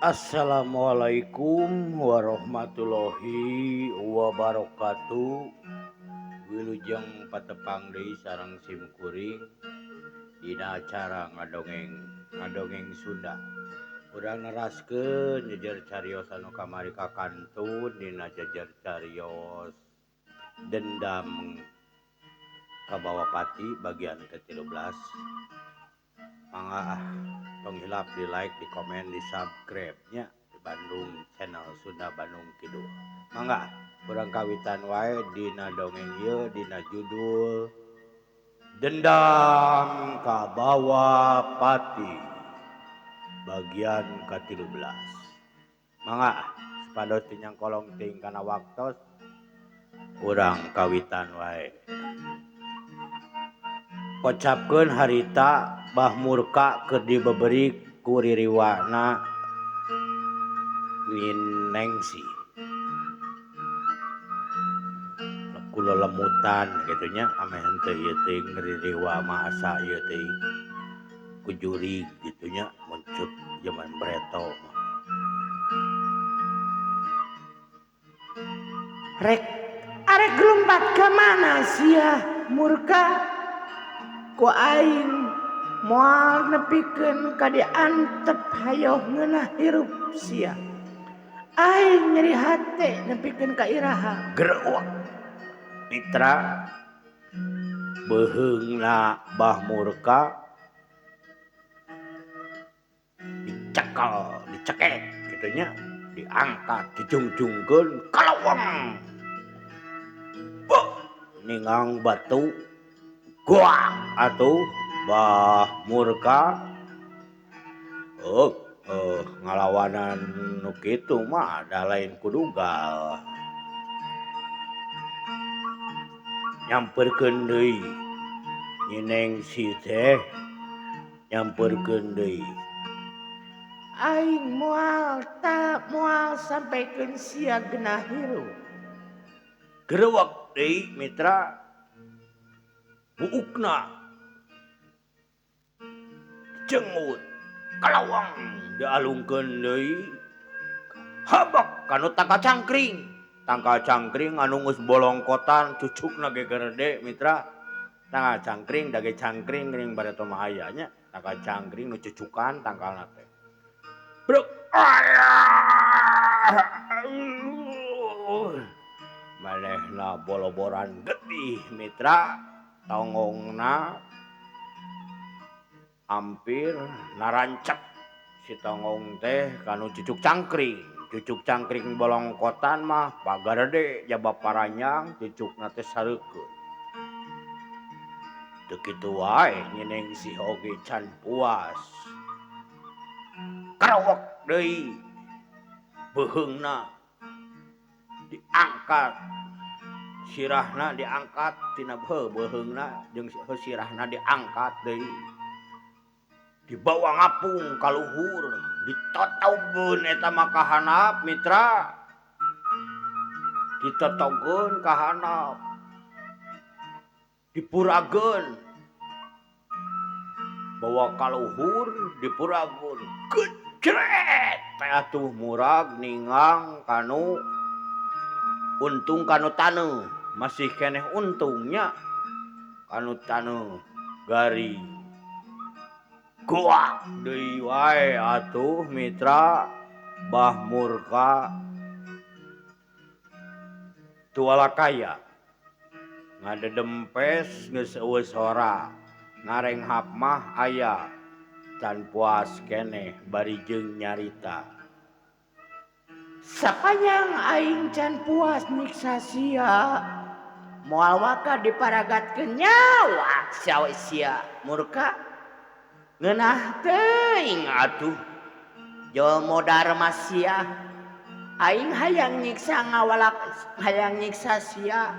Assalamualaikum warahmatullahi wabarakatuh. Wilujeng patepang deui sareng sim kuring dina acara ngadongeng Sunda. Urang neraskeun jejer carios anu kamari kakantun dina jejer carios Dendam Kabawa Pati bagian ke-13. Mangga tong hilap di like, di komen, di subscribe nya di Bandung channel Sunda Bandung Kidul. Mangga urang kawitan wae dina dongeng ieu dina judul Dendam Kabawa Pati bagian ke-13. Mangga supados teu nyangkolong teuing kana waktos urang kawitan wae. Kocapkeun harita Bah Murka keur dibeberi ku ririwana Nginengsih. Ku lelemutan kitu nya ameh henteu ieu teuing ririwa mah asa ieu teuing ku jurig kitu nya mun ceuk jaman bareto mah. Rek arek lumpat ka mana sia Murka? Ku aing moal nepikeun ka diantep hayoh ngeunah hirup sia. Aing nyeri hate nepikeun ka iraha. Gerewek mitra beuheungna Bah Murka dicekel, dicekek kitu nya, diangkat, dijungjungkeun kalawang. Beuh, ningang batu goak atuh Bah Murka. Ngalawanan nu kitu mah da lain kudugal. Nyamperkeun deui Nyinengsih teh nyamperkeun deui. Aing moal ta moal sampikeun sia genah hirup. Gerewek deui mitra buukna cengut kalawang dialungkeun deui habak kanu tangkal cangkring. Tangkal cangkring anu geus bolongkotan cucukna ge gede mitra. Tangkal cangkring dage cangkring geuning bareto mah aya nya. Tangkal cangkring nu cucukan tangkalna teh. Bruk. Manehna boloboran getih mitra. Tonggongna hampir narancep si tonggong teh kanu cucuk cangkring. Cucuk cangkring bolongkotan mah pagarede jaba paranyang cucukna teh sareukeun. Teu kitu wae Nyinengsih oge can puas. Karewek deui beuheungna diangkat, sirahna diangkat tina beuheungna jeung sirahna diangkat deui. Dibawa ngapung ka luhur, ditotogeun eta mah ka handap mitra. Ditotogeun ka handap. Dipurageun. Bawa ka luhur dipurageun. Gejret teh atuh murag ningang kanu untung kanu taneuh, masih keneh untungnya kanu taneuh garing. Goak deui wae atuh mitra Bah Murka tualakaya ngadedempes geus eueuh sora ngarenghap mah aya can puas keneh bari jeung nyarita. Sapanjang aing can puas nyiksa sia moal waka diparagatkeun nyawa sia sia Murka. Ngeunah teuing atuh jelema darma sia aing hayang nyiksa ngawalak hayang nyiksa sia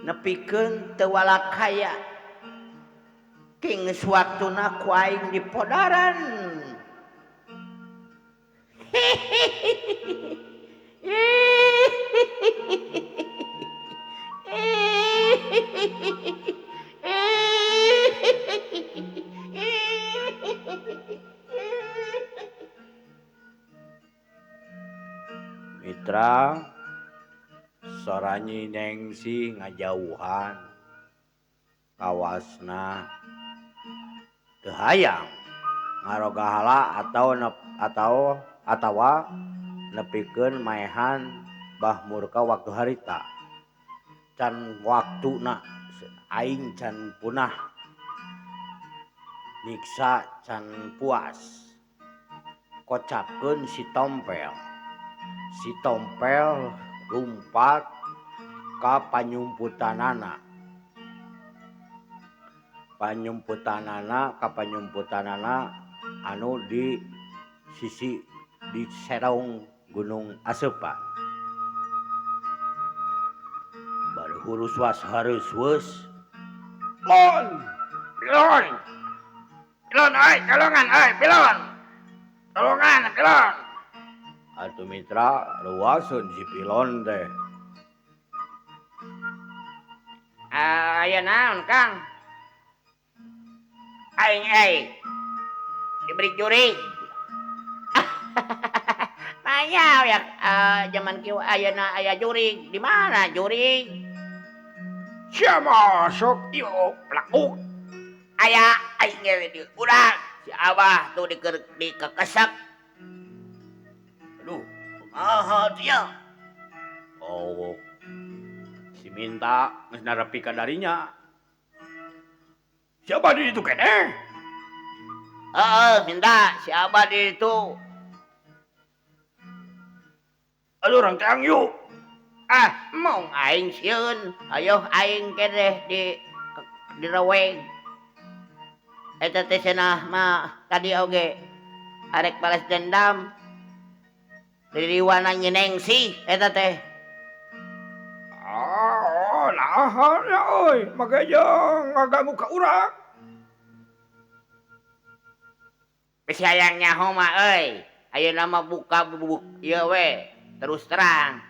nepikeun teu walakaya king geus waktuna ku aing dipodaran. Mitra sora Nyi Nengsih ngajauhan kawasna teu hayang ngarogahala atau atawa nepikeun maehan Bah Murka waktu harita can waktuna aing can punah nyiksa can puas kocapkeun si Tompel. Si Tompel lumpat ka panyumputanana. Panyumputanana ka panyumputanana anu di sisi di serong Gunung Aseupan. Baru hurus was hareus Lon, pilon. Pilon euy, tolongan euy, pilon. Tolongan, pilon. Atuh mitra ruaseun si pilon teh. Aya naon, Kang? Aing euy. Diberi jurig. Nanya ya zaman kieu ayeuna aya jurig. Di mana jurig? Sia masuk ieu pelakuk. Aya aing ge di urang. Si Abah tuh dikekesak. Aduh, kumaha dia? Oh, si Minta geus narepi ka darinya. Siapa di ditu keneh? Heeh, Minta, si Abah di ditu. Aduh, urang teang yuk. Ah, mong aing sieun. Ayo aing keneh di direweng. Eta teh cenah mah tadi oge arek balas dendam. Ririwana Nyi Nengsih eta teh. Ah, naha nya euy, make jeung ngaganggu ka urang. Bisi hayang nyaho mah euy, ayeuna mah buka bubuk ieu we, terus terang.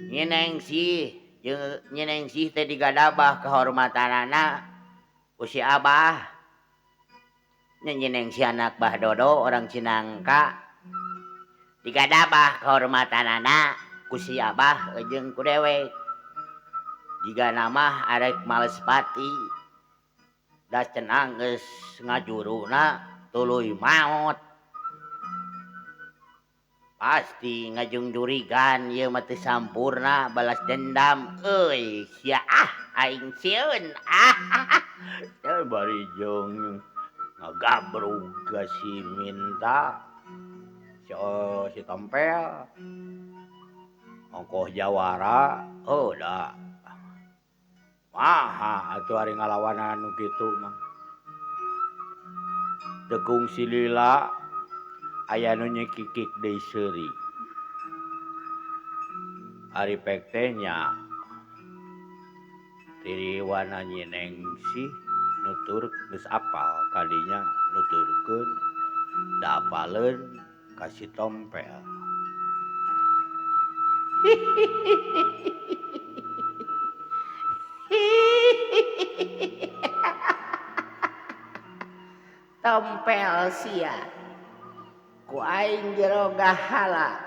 Nyi Nengsih jeung Nyi Nengsih teh digadabah kehormatanana ku si Abah. Nyi Nengsih anak Bah Dodo orang Cinangka. Digadabah kehormatanana ku si Abah jeung ku dewek. Jigana mah arek males pati. Da cenah geus ngajuruna tuluy maot. Pasti ngajungjurigan ieu mah teu sampurna balas dendam euy sia ah aing sieun ah. Teu bari jeung ngagabrug ka si Minta. Si Tompel ongkoh jawara oh da maha atuh ari ngalawanan nu kitu mah. Degung silila aya nu nyekikik deui seuri. Ari pek teh nya tiriwana Nyi Nengsih nutur geus apal kadinya nuturkeun da apaleun ka si Tompel. Tompel sia ku aing dirogahala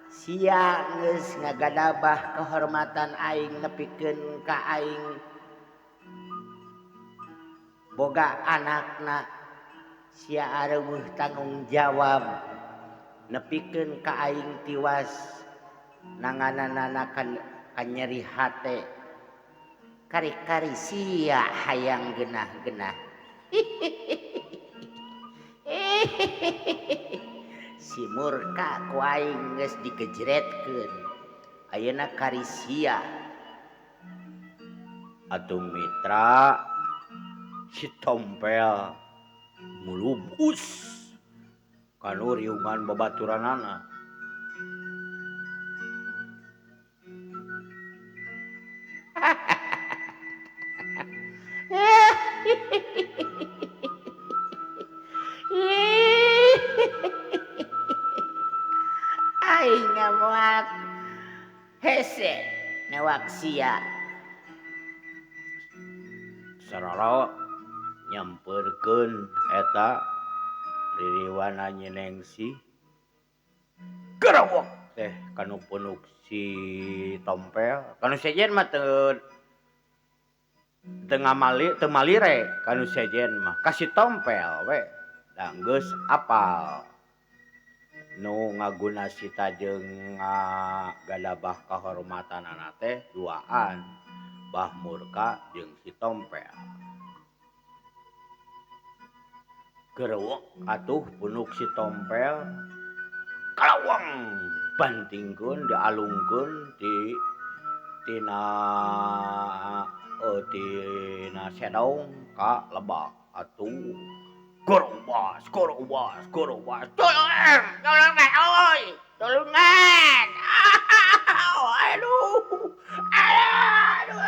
sia geus ngagadabah kehormatan aing nepikeun ka aing boga anakna sia areuweuh tanggung jawab nepikeun ka aing tiwas nangananana kanyeri hate kari-kari sia hayang genah-genah. Si murka ku aing geus dikejretkeun ayeuna kari sia. Atuh mitra si Tompel mulubus kanu riungan babaturanana. Aing ngamuak hese newak sia. Sarara nyamperkeun eta ririwana Nyi Nengsih. Gerawak teh kanu punuk si Tompel kanu sejen mah teu teu ngamali teu malire kanu sejen mah ka si Tompel we da geus apal nu ngaguna sita jeung ngagadabah kahormatanana teh duaan Bah Murka jeung si Tompel. Gerewek atuh punuk si Tompel kalawang bantingkeun dialungkeun di tina tina sedong ka lebak atuh gorobas gorobas gorobas tolong tolongan oi tolongan aduh aduh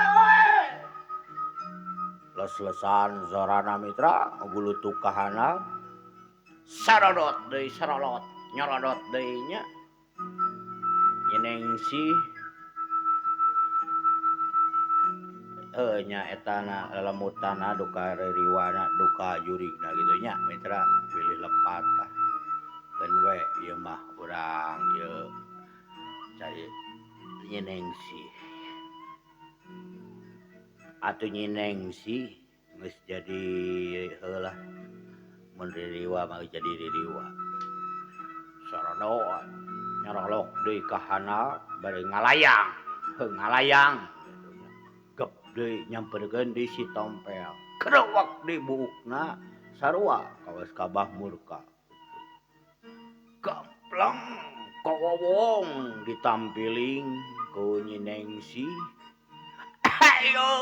les-lesan zorana mitra gulutuk ka handap sarodot deui sarolot nyorodot deui nya Nyinengsih nya etana lelemutana duka ririwana duka jurigna kitu nya mitra pilih lepat tah keun we ieu mah urang ieu cari Nyinengsih atuh Nyinengsih geus jadi heulah mun ririwa mah jadi ririwa sarodot nyarolok deui ka handap bari ngalayang heuh ngalayang gep deui nyamperkeun deui si Tompel kerewek deui buukna sarua kawas ka Bah Murka gampleng kowowong ditampiling ku Nyinengsih ayo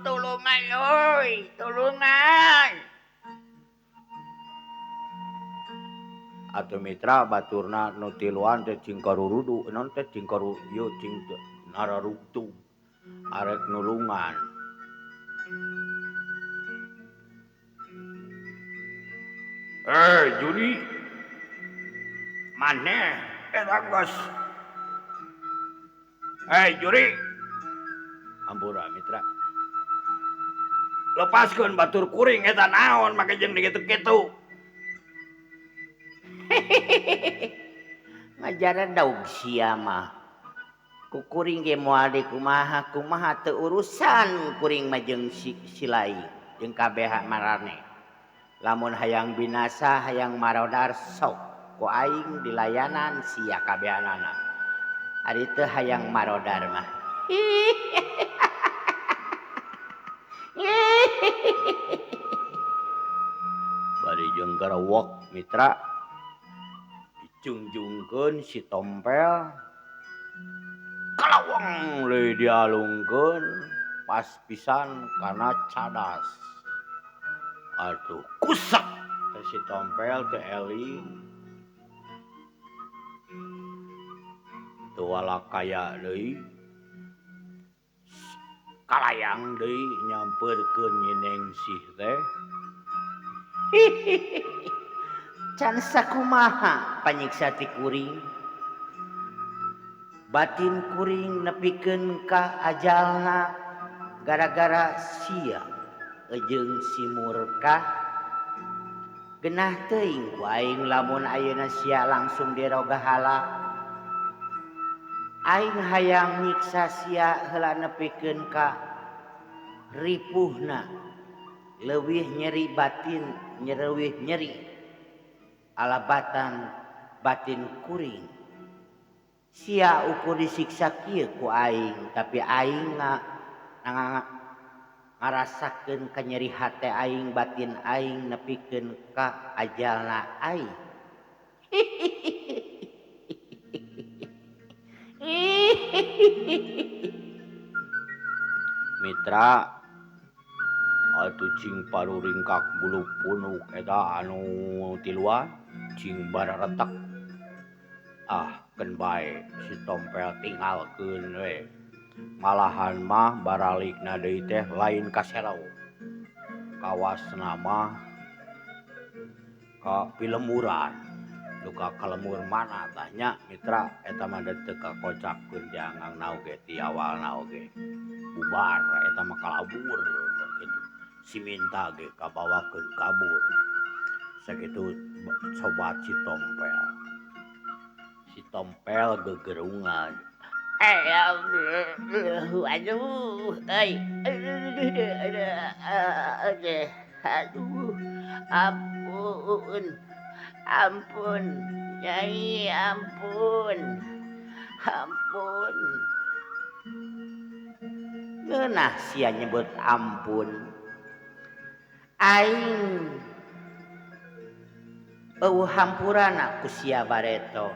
tulungan euy tulungan atuh mitra baturna nu tiluan teh cing karurudu naon teh cing karu ieu cing nararugtug arek nulungan juri maneh eta geus juri hampura mitra lepaskeun batur kuring eta naon make jeung dikitu-kitu ngajaran daug sia mah ku kuring ge moal di kumaha kumaha teu urusan kuring mah jeung si silai jeung kabeh marane lamun hayang binasa hayang marodar sok ku aing dilayanan sia kabehanana ari teu hayang marodar mah bari jeung garewek mitra dijungjungkeun si Tompel kalawang leuy dialungkeun pas pisan kana cadas atuh kusak teh si Tompel teh eling teu walakaya deui kalayang deui nyamperkeun Nyinengsih teh can sakumaha panyiksa ti kuring batin kuring nepikeun ka ajalna gara-gara sia jeung si Murka genah teuing ku aing lamun ayeuna sia langsung dirogahala aing hayang nyiksa sia heula nepikeun ka ripuhna leuwih nyeri batin nyereuwih nyeri alabatan batin kuring sia ukur disiksa kieu ku aing tapi aing ngarasakeun ka nyeri hate aing batin aing nepikeun ka ajalna aing mitra atuh cing paruringkak bulu punuk eta anu tiluan cing bararetek ah keun bae si Tompel tinggalkeun we malahan mah baralikna deui teh lain ka serau kawasna mah ka pilemburan duka ka lembur mana tah nya mitra eta mah teu kakocapkeun jangan oge ti awalna oge bubar eta mah kalabur kitu si minta ge kabawakeun kabur sakitu sobat si Tompel. Si Tompel gegerungan. Aduh, aduh, ampun, ampun, Nyai, ampun, ampun. Ngeunah sia nyebut ampun. Aing eueuh hampurana ku sia bareto.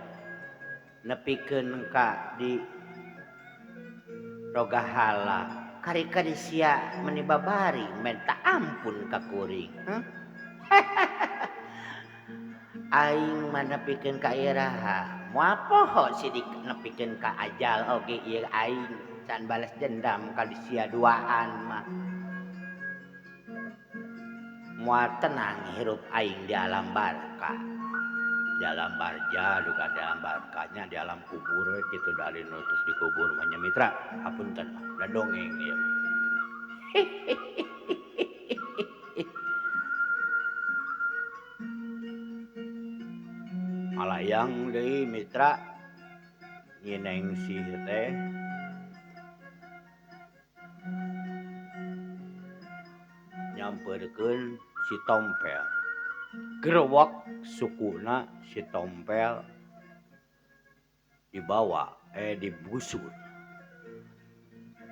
Nepikeun ka di rogahala kari-kari sia meni babari menta ampun ka kuring. Aing mah nepikeun ka iraha moal poho sidik nepikeun ka ajal oge ieu aing can balas dendam ka sia duaan mah. Moal tenang hirup aing di alam barka. Di alam barja duka di alam barkanya di alam kubur we kitu da ari nu tos dikubur mah nya mitra. Hapunten da dongeng ieu mah. Malayang deui mitra Nyi Nengsih teh nyamperkeun si Tompel. Gerewok sukuna si Tompel dibawa digusur.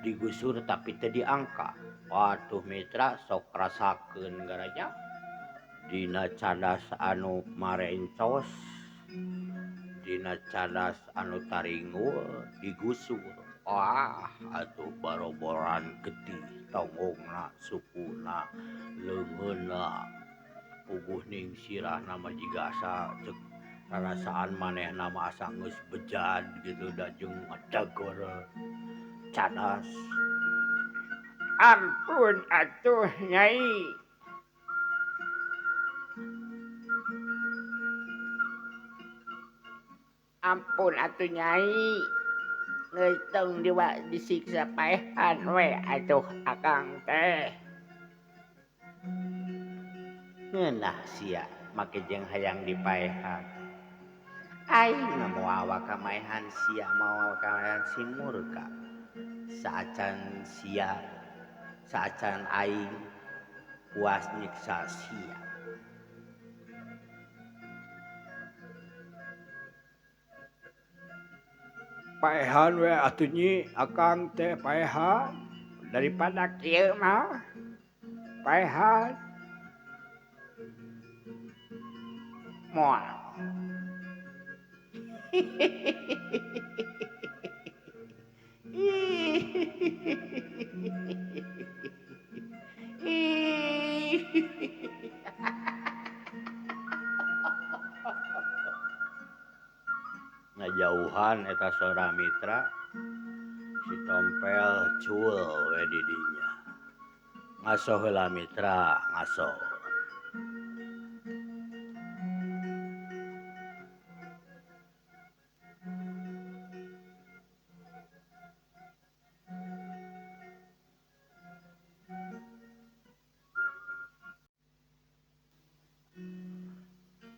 Digusur tapi teu diangkat. Waduh mitra sok rasakeun garaja dina cadas anu marencos, dina cadas anu taringul digusur. Wah atuh baroboran getih tonggongna sukuna leungeunna puguh ning sirahna mah jiga asa ceuk rarasaan manehna mah asa geus bejad gitu da jeung dagor cadas. Ampun atuh Nyai. Ampun atuh Nyai. Geus tong disiksa paehan we atuh akang teh. Ngeunah sia make jeung hayang dipaehan. Aing mah moal kamaehan sia moal kamaehan si murka. Saacan sia saacan aing puas nyiksa sia. Paehan we atuh Nyi akang teh paehan daripada kieu mah. Paehan. Moal. Ngajauhan eta sora mitra si Tompel cul we di dinya. Ngaso heula mitra, ngaso.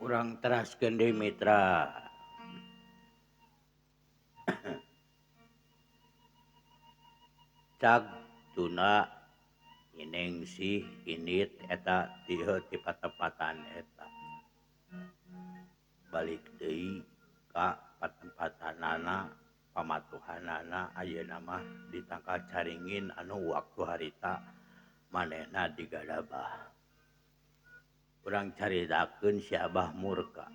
Urang teraskeun deui mitra. Cag tuna Nyi Nengsih init eta ti patempatan eta. Balik deui ka patempatanana pamatuhanana ayeuna mah di tangkal caringin anu waktu harita manehna digadabah. Urang caritakeun si Abah Murka.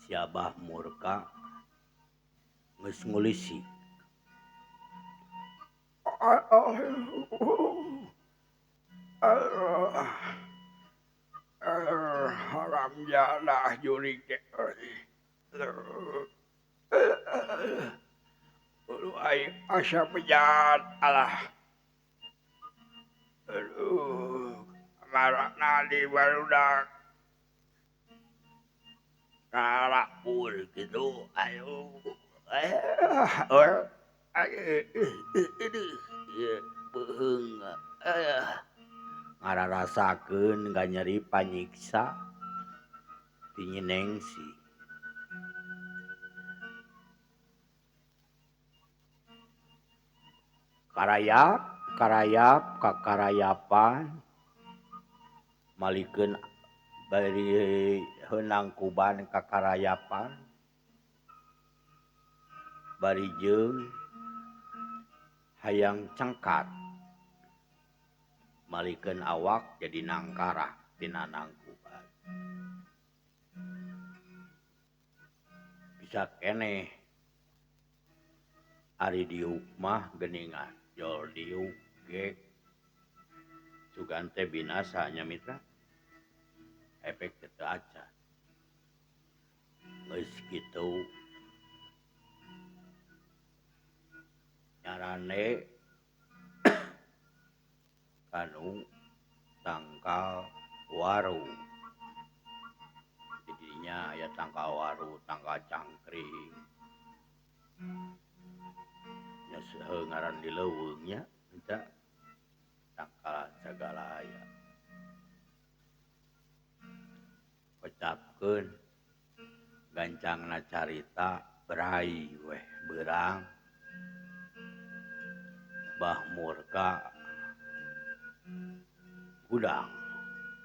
Si Abah Murka geus ngulisi. Haram jadah jurig teh. Aing asa bejat alah. Aduh, marakna di barudak. Ngarapur gitu, ayo. Ngararasakeun ganyeri panyiksa ti Nyi Nengsih. Karayap, karayap, kakarayapan malikeun bari heunang kuban kakarayapan bari jeung hayang cengkat malikeun awak jadi nangkara tina nangkuban bisa keneh ari diuk mah geuningan jol diuk ge sugan teh binasa nya mitra efek teu acan geus kitu nyarane kanu tangkal waru jadinya aya tangkal waru tangkal cangkring nya ngaran di leuweung nya eta tangkalan sagala aya pecapkeun gancangna carita berai weh beurang Bah Murka gudang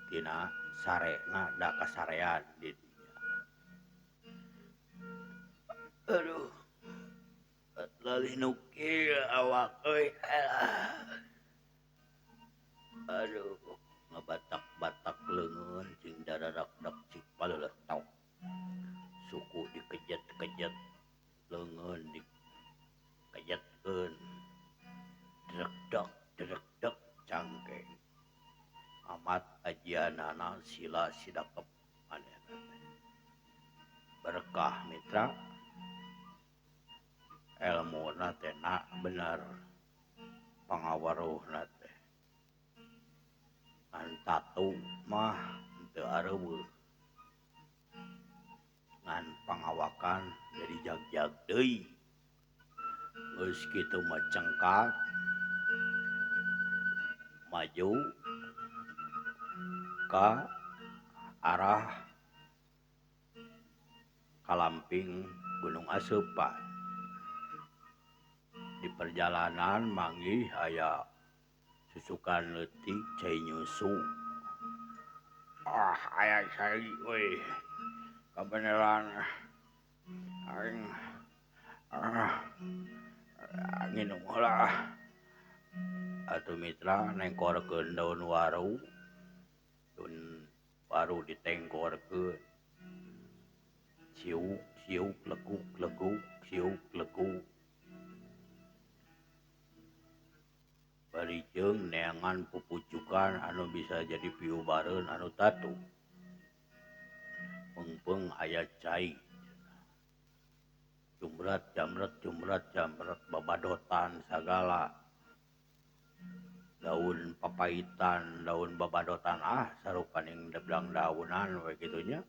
tina sarena da kasarean di dinya. Aduh, lalih nu kieu awak euy. Aduh, ngabatak-batak leungeun cing dararakdak cik paleletok. Suku dikejet-kejet, leungeun dikejetkeun. Drekdek drekdek cangkeng. Amat ajianana sila sidakep manehna teh. Berkah mitra elmuna teh na bener pangawaruhna teh. Ngan tatu mah teu areuweuh. Ngan pangawakan jadi jag-jag deui. Geus kitu mah cengkat maju ka arah kalamping Gunung Aseupan. Di perjalanan manggih aya susukan leutik cai nyusu. Ah, aya cai euy. Kabeneran aing nginum heula. Atuh mitra nengkorkeun daun waru. Daun waru ditengkorkeun. Siuk siuk leguk leguk siuk leguk. Bari jeung neangan pupucukan anu bisa jadi piubareun anu tatu. Peungpeung aya cai. Jumrat jamret jumrat jamret babadotan sagala. Daun papaitan, daun babadotan ah sarupaning deblang daunan we kitu nya.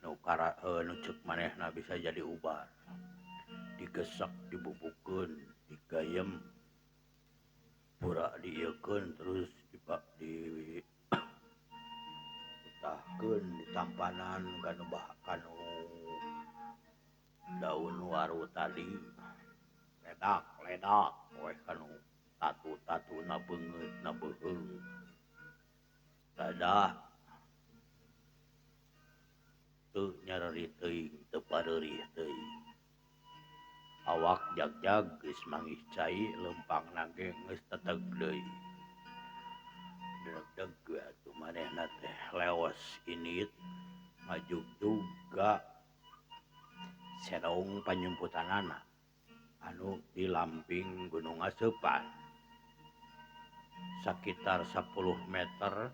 Nu kara nu ceuk manehna bisa jadi ubar. Digesek, dibubukeun, digayem. Pura diieukeun terus di utahkeun ditampanan kanu kanu daun waru tadi. Ledak ledak we kanu tatu-tatu na beungeut na beuheung. Dadah teu nyareri teuing teu pareurih teuing. Awak jag-jag geus manggih cai leumpangna ge geus teteg deui. Deg-deg we atuh manehna teh leos init majugjug ka serong panyumputanana anu di lamping Gunung Aseupan. Sakitar 10 meter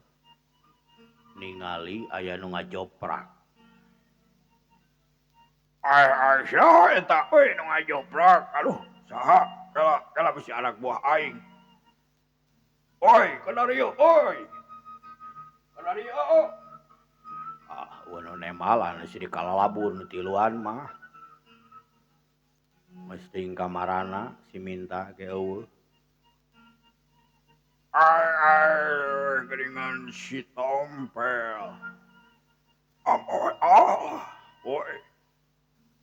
ningali aya nu ngajoprak. Ai ai saha eta euy nu ngajoprak? Aduh, saha? Kala kala bisi anak buah aing. Oi, kana dieu oi. Kana dieu. Ah, nu nemalan si dikalalabur nu tiluan mah. Mesti kamarana si minta ge eueuh. Ai ai geuningan si tompel. Oi, ah, oi.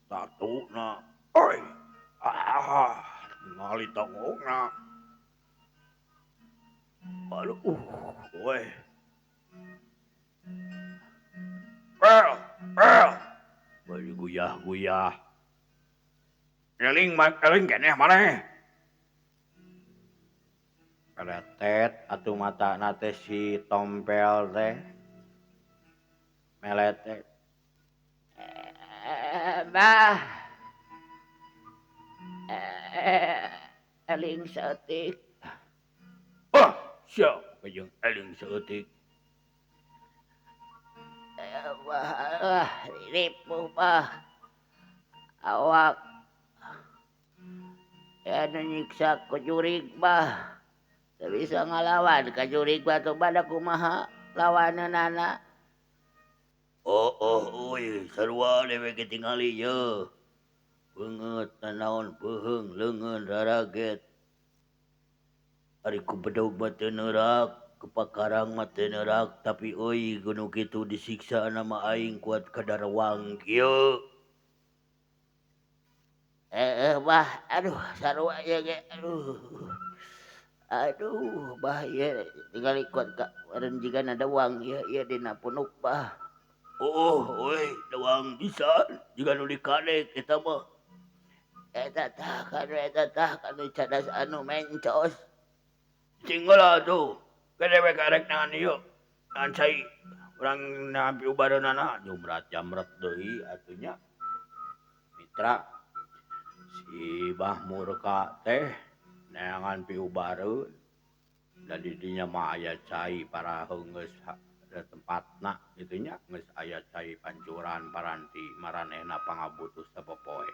Tatuna, oi. Ah, ningali tongongna. Aduh, weh. Pel, pel. Bari guyah-guyah. Eling eling keneh maneh. Retet atuh matana teh si Tompel teh. Meletek. Bah. Eling saeutik. Ah, sia jeung eling saeutik. Wah, ripuh bah. Awak ya nu nyiksa ku jurig bah. Teu bisa ngalawan ka jurig bah tuh bada kumaha lawaneunana. Oh, oh, euy, sarua dewek ge tingali ye. Beungeut nanaon peuheung leungeun raraget. Ari ku bedog mah teu neurak, ku pakarang mah teu neurak, tapi euy gunung kitu disiksa mah aing kuat kadarwang kieu. Bah, aduh sarua ieu ge aduh. Aduh, bah ieu tingali kuat ka meureun jigana dewang ieu ieu dina punuk bah. Oh, euy, dewang pisan jiga nu dikadek eta mah. Eta tah kanu eta tah kanu cadas anu mencos. Cing heula atuh. Ke dewek arek neangan ieu. Neangan cai urang neangan piubareunana jumrat-jamret deui atuh nya. Mitra si Bah Murka teh neangan piubareun. Da di dinya mah aya cai paraheung geus tempatna kitu nya geus aya cai pancuran paranti maranehna pangabutuh sapopoe.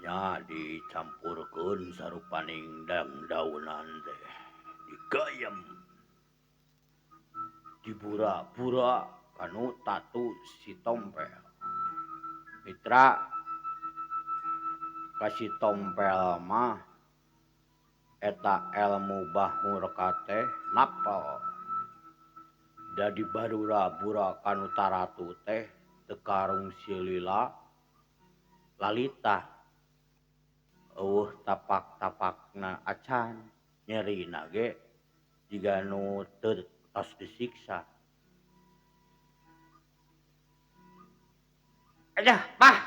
Nya dicampurkeun sarupaning dangdaunan teh digayem. Dibura-bura kanu tatu si Tompel. Mitra ka si Tompel mah eta elmu Bah Murka teh napel. Da dibarura-bura kanu taratu teh teu karung silila lalita. Eueuh tapak-tapakna acan nyerina ge jiga nu teu tos disiksa. Aduh, bah.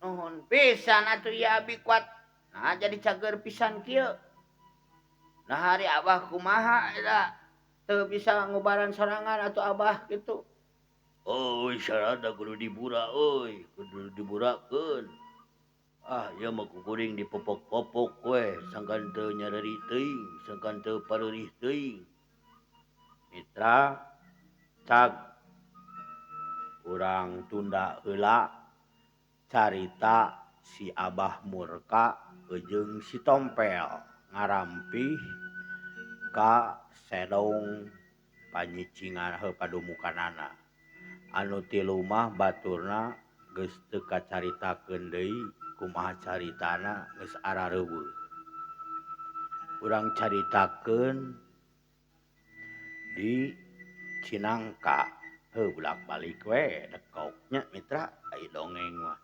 Nuhun pisan atuh ieu abi kuat. Nah jadi cager pisan kieu. Nah hari abah kumaha eta teu bisa ngubaran sorangan atuh abah kitu. Oh, syaratna kudu dibura euy, kudu diburakeun. Ah, ieu mah ku kuring dipopok-popok we, sangkan teu nyareri teuing, sangkan teu pareurih teuing. Mitra cag urang tunda heula carita si Abah Murka jeung si Tompel ngarampih ka sedong panyicingan heuh padumukanana. Anu tilu mah baturna geus teu kacaritakeun deui kumaha caritana geus arareuweuh. Urang caritakeun di Cinangka. Heuh bulak-balik we dekoknya mitra ai dongeng mah.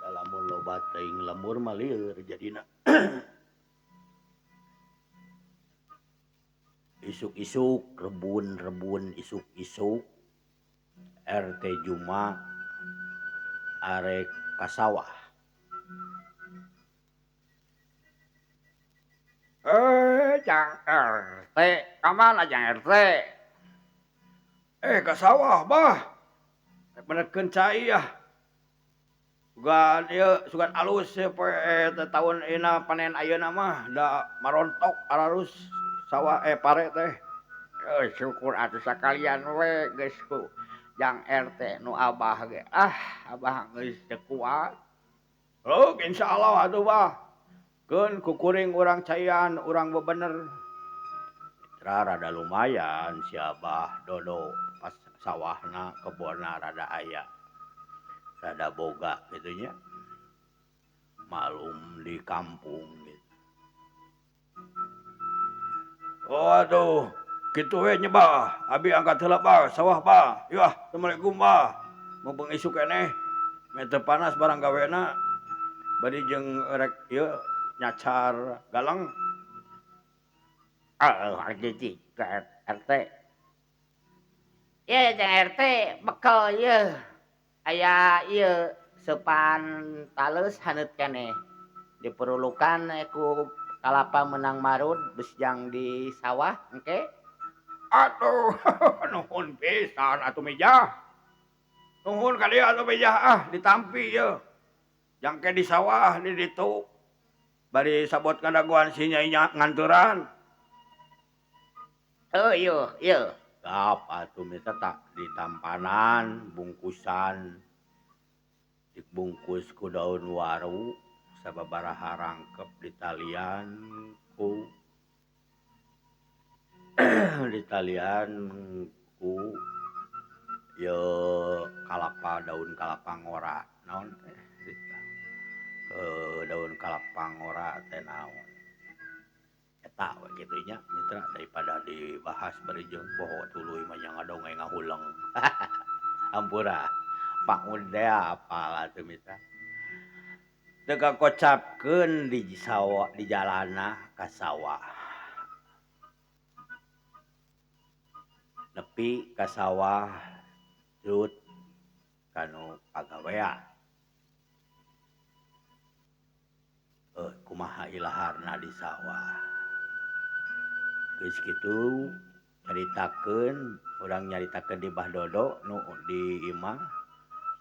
Da lamun loba teuing lembur mah lieur jadina. Isuk-isuk rebun-rebun isuk-isuk RT Juma arek ka sawah. Jang RT, ka mana Jang RT? Ka sawah bah. Rek menerkeun cai ah. Sugan ieu sugan alus ieu poe teh taun ayeuna panen ayeuna mah da marontok ararus sawah pare teh. Syukur atuh sakalian we geus ku Jang RT nu abah ge. Ah, abah geus teu kuat. Oh, insyaallah atuh bah. Keun ku kuring urang caian urang bebener. Mitra rada lumayan si Abah Dodo pas sawahna kebonna rada aya. Rada boga kitu nya. Malum di kampung gitu. Oh atuh, kitu we nya bah. Abi angkat heula bah, sawah bah. Yuh, assalamualaikum bah. Mumpung isuk keneh. Meh teu panas barang gawena. Bari jeung rek ieu nyacar galang. Oh, jadi RT. Ye jang RT bekel ye. Aya ieu seupan taleus haneut keneh. Diperlukan ku kalapa menang marud bes jang di sawah engke. Aduh, nuhun pisan atuh Mijah. Nuhun ka dieu atuh Mijah ah ditampi ye. Jangke di sawah di ditu. Bari sabot kadaguan si Nyai nganturan. Oh iya, iya. Tap atuh mita tak ditampanan bungkusan. Dibungkus ku daun waru sababaraha rangkep ditalian ku ditalian ku ye kalapa daun kalapa ngora naon teh daun kalapa ngora teh naon eta we kitu nya mitra daripada dibahas bari jeung poho tuluy mah nya ngadongeng ngahuleng. Ampura Pak teh apal atuh mitra teu kakocapkeun di sawah di jalana ka sawah nepi ka sawah jut kanu pagawean. Kumaha ilaharna di sawah geus kitu caritakeun urang nyaritakeun di Bah Dodo nu di imah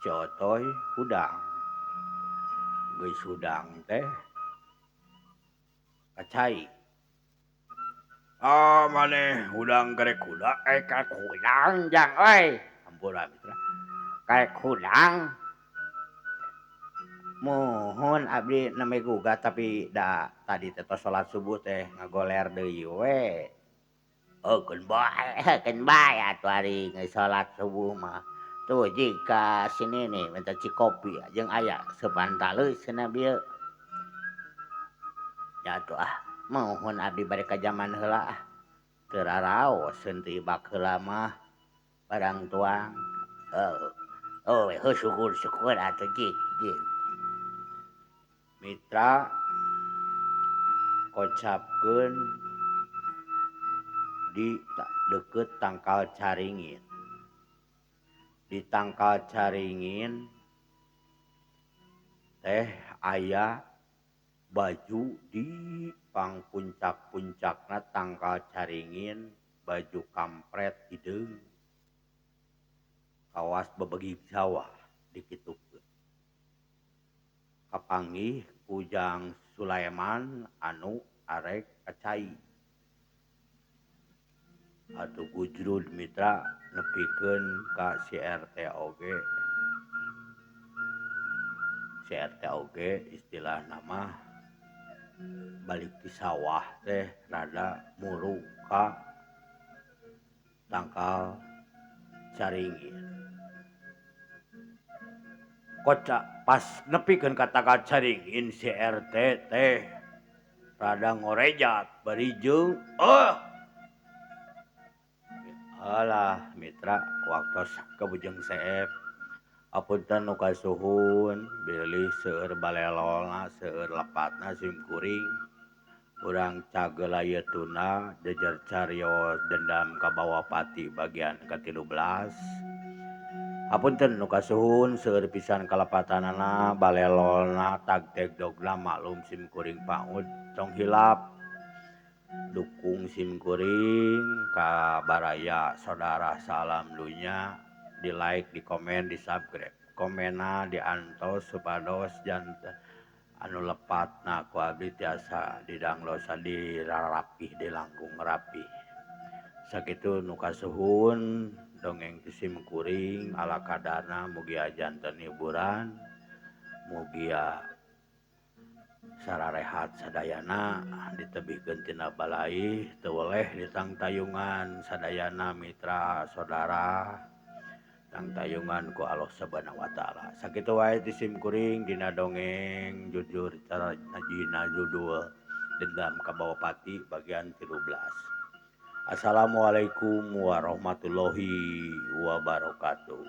si Otoy hudang geus hudang teh kacai. Ah maneh hudang karek hudang karek hudang jang euy. Ampura mitra. Karek hudang. Mohon abdi name gugat tapi da tadi teh tos salat subuh teh ngagoler deui we. Oh keun bae, keun bae atuh ari geus salat subuh mah. Tuh jika sini nih minta cikopi jeung aya seupan taleus cenah bieu. Ya atuh ah mohon abdi bade ka jaman heula ah. Teu raraoseun teu ibak heula mah barang tuang. Oh, oh syukur-syukur atuh jig jig. Mitra kocapkeun di deket tangkal caringin. Di tangkal caringin teh aya baju di pangpuncak-puncakna tangkal caringin baju kampret hideung kawas bebegi sawah dikitukeun. Kapanggih ku Jang Sulaiman anu arek kacai. Atuh gujrud mitra nepikeun ka si RT oge. Si RT oge istilah nama balik di sawah teh rada muruk ka tangkal caringin. Kocak pas nepikeun ka tangkal caringin si RT teh rada ngorejat bari jeung alah mitra waktos kabujeng seep. Apunten nu kasuhun bilih seueur balelolna seueur lepatna sim kuring urang cageula ieu tuna jejer carios dendam ka Bawapati bagian ke-13. Apunten nu kasuhun seueur pisan kalepatanana balelolna tag dogna maklum sim kuring paud tong hilap dukung sim kuring ka baraya saudara salam dunya di like, di komen, di subscribe, komena diantos supados janten anu lepatna ku abdi tiasa didanglosa dirarapih dilangkung rapih. Sakitu nu kasuhun dongeng ti sim kuring ala kadarna mugia janten hiburan mugia sararehat sadayana ditebihkeun tina balaih teu weleh ditangtayungan sadayana mitra saudara tangtayungan ku Allah Subhanahu wa taala. Sakitu wae ti sim kuring dina dongeng jujur cara dina judul Dendam ka Bawapati bagian 13. Assalamualaikum warahmatullahi wabarakatuh.